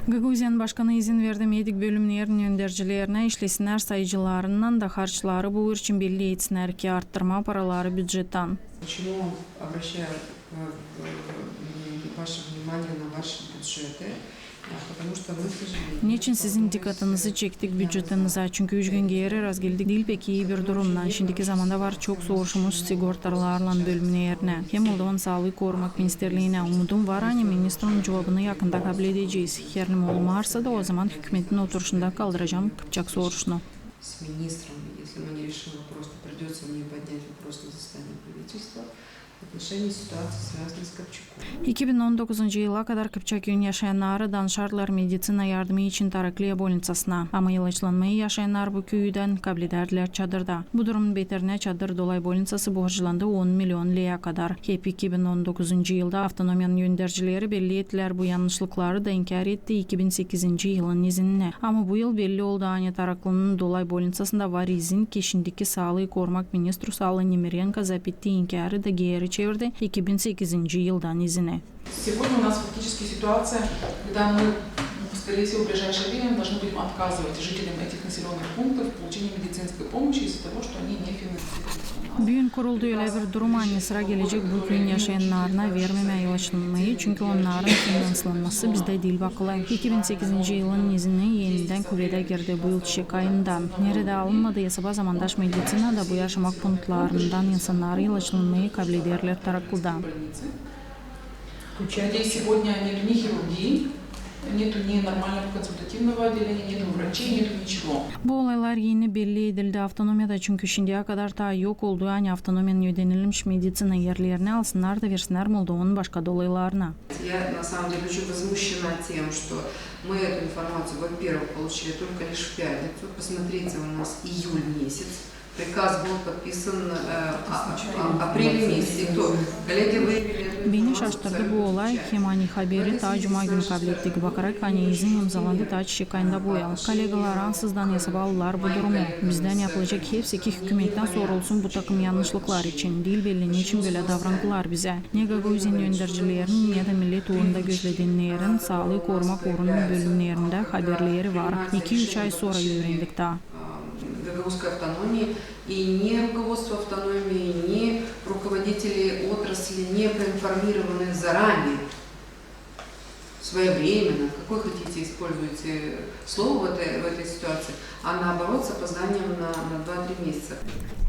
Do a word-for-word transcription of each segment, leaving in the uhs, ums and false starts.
Gagauziyanın başkanı izin verdi medik bölümnerin öndercilerinä işlesinnär sayıcılarınnan da harçları bu iş için belli etsinnär, ki arttırmaa paraları bücettän. Почему обращаю, э, в-, в-, ваше внимание на ваши бюджеты? Neçin sizin dikatınızı çektik bücetinizä? Çünkü üç gün geeri razgeldik diil pek ii bir durumnan. Şindiki zamanda var çok soruşmuş sigortalarlan bölümnerinä hem Moldovanın saalıı korumak ministerliinä. Umudum var, ani ministrun cuvabını yakında kabledecez. Her ne olmarsa da, ozaman hükümetin oturuşunda kaldıracam Kıpçak soruşunu. С министром, если мы не решим вопрос, то придётся мне поднять вопрос на заседании правительства. Отношение ситуации, связанной с Копчуком. İki bin on dokuzuncu yıla kadar Kıpçak küüyün yaşayannarı danışardılar meditsina yardımı için Tarakliya bolnicasına. Ama ilaçlanmayı yaşayannar bu küüdän kabledärdilär çadırda. Bu durumun beterinä çadır dolay bolnicası borclandı on million leä kadar. Hep iki bin on dokuzuncu yılda avtonomiyanın öndercileri belli ettilär bu yannışlıkları da inkär etti iki bin sekizinci yılın izinini. Ama bu yıl belli oldu, ani Taraklının dolay bolnicasında var izin, ki şindiki saalıı korumak ministru Sala Nemirenko zapetti inkärı da geeri çevirdi iki bin sekizinci yıldan izini. Сегодня у нас фактически ситуация, когда мы, ну, скорее всего, в ближайшее время должны будем отказывать жителям этих населённых пунктов в получении медицинской помощи из-за того, что они не финансируются у нас. Büün kuruldu ölä bir durum, ani sıra gelecek bu küüyün yaşayannarına vermemää ilaçlanmayı, çünkü onnarın finanslanması bizdä diil bakılı. İki bin sekizinci yılın izini enidän kuvedä girdi bu yıl çiçek ayında. Neredä alınmadı esaba zamandaş meditsinada, bu yaşamak punktlarından insannarı ilaçlanmayı kablederlär Taraklıda. Где сегодня нету ни хирургии, нету ни нормального консультативного отделения, нету врачей, нету ничего. Bu olaylar eni belli edildi avtonomiyada, çünkü şindiyä kadar taa yok oldu, ani avtonomiyanın ödenilmiş meditsina erlerini alsınnar da versinnär Moldovanın başka dolaylarına. Я, на самом деле, очень возмущена тем, что мы эту информацию, во-первых, получили только лишь в пятницу. Посмотрите, у нас июль месяц. Приказ был подписан, э, а, а, апрель месяц. И то, коллеги выявили эту информацию абсолютно случайно. Beni şaştırdı bu olay, hem ani haberi taa cuma günü kablettik, bakarak, ani izin imzalandı taa çiçek ayında bu yıl. Kollegalar ansızdan esaba aldılar bu durumu. Bizdän yapılacek hepsi, ki hükümettän sorulsun bu takım yannışlıklar için. Diil belli, neçin bölä davrandılar bizä. Ne Gagauziyanın öndercilerinin, ne dä millet uurunda gözledennerin, saalıı korumak uurunun bölümnerindä haberleri var. İki-üç ay sora üürendik taa. Гагаузской автономии, и ни руководство автономии, ни руководители отрасли не проинформированы заранее, своевременно, какое хотите используйте слово в этой, в этой ситуации, а наоборот с опозданием на, на два-три месяца.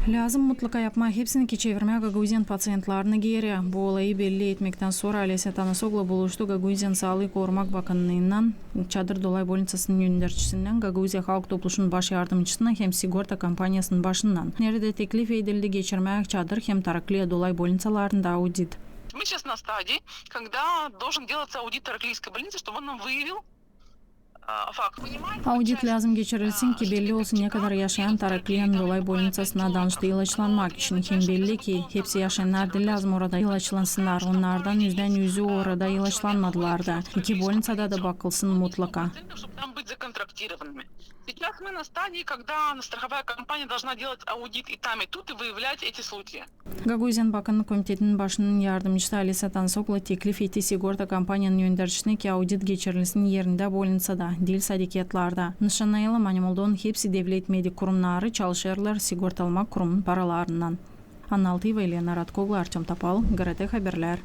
Lääzım mutlaka yapmaa hepsini, ki çevirmää Gagauziyanın paţiyentlarını geeri. Bu olayı belli etmektän sora Olesâ Tanasoglu buluştu Gagauziyanın saalıı korumak bakanınnan, çadır dolay bolnicasının öndercisinnän, Gagauziya Halk Topluşunun baş yardımcısınnan hem sigorta kompaniyasının başınnan, neredä teklif edildi geçirmää çadır hem Tarakliya dolay bolnisalarında audit. Мы сейчас на стадии, когда должен делаться аудит Тараклийской больницы, чтобы он нам выявил, а, факт. Понимаете, audit lääzım geçirilsin, ki belli olsun, ne kadar yaşayan Tarakliyanın dolay bolnicasına danıştı ilaçlanmak için. Hem belli, ki hepsi yaşayannar diil lääzım orada ilaçlansınnar. Onnardan üzdän üzü orada ilaçlanmadılar da. İki bolnicada da bakılsın mutlaka. Чтобы там быть законтрактированными. Сейчас мы на стадии, когда страховая компания должна делать аудит и там, и тут, и выявлять эти случаи. Gagauziyanın Bakanlık Komitetinin başının yardımcısı Olesâ Tanasoglu teklif etti sigorta kompaniyanın öndercisinä, ki audit geçirilsin erindä bolnicada, diil sade kiyatlarda. Nışannayalım, ani Moldovanın hepsi devlet medik kurumnarı çalışêrlar sigortalama kurumunun paralarınnan. Anna Altıyeva, Elena Radkoglu, Artem Topal, GRT Haberlär.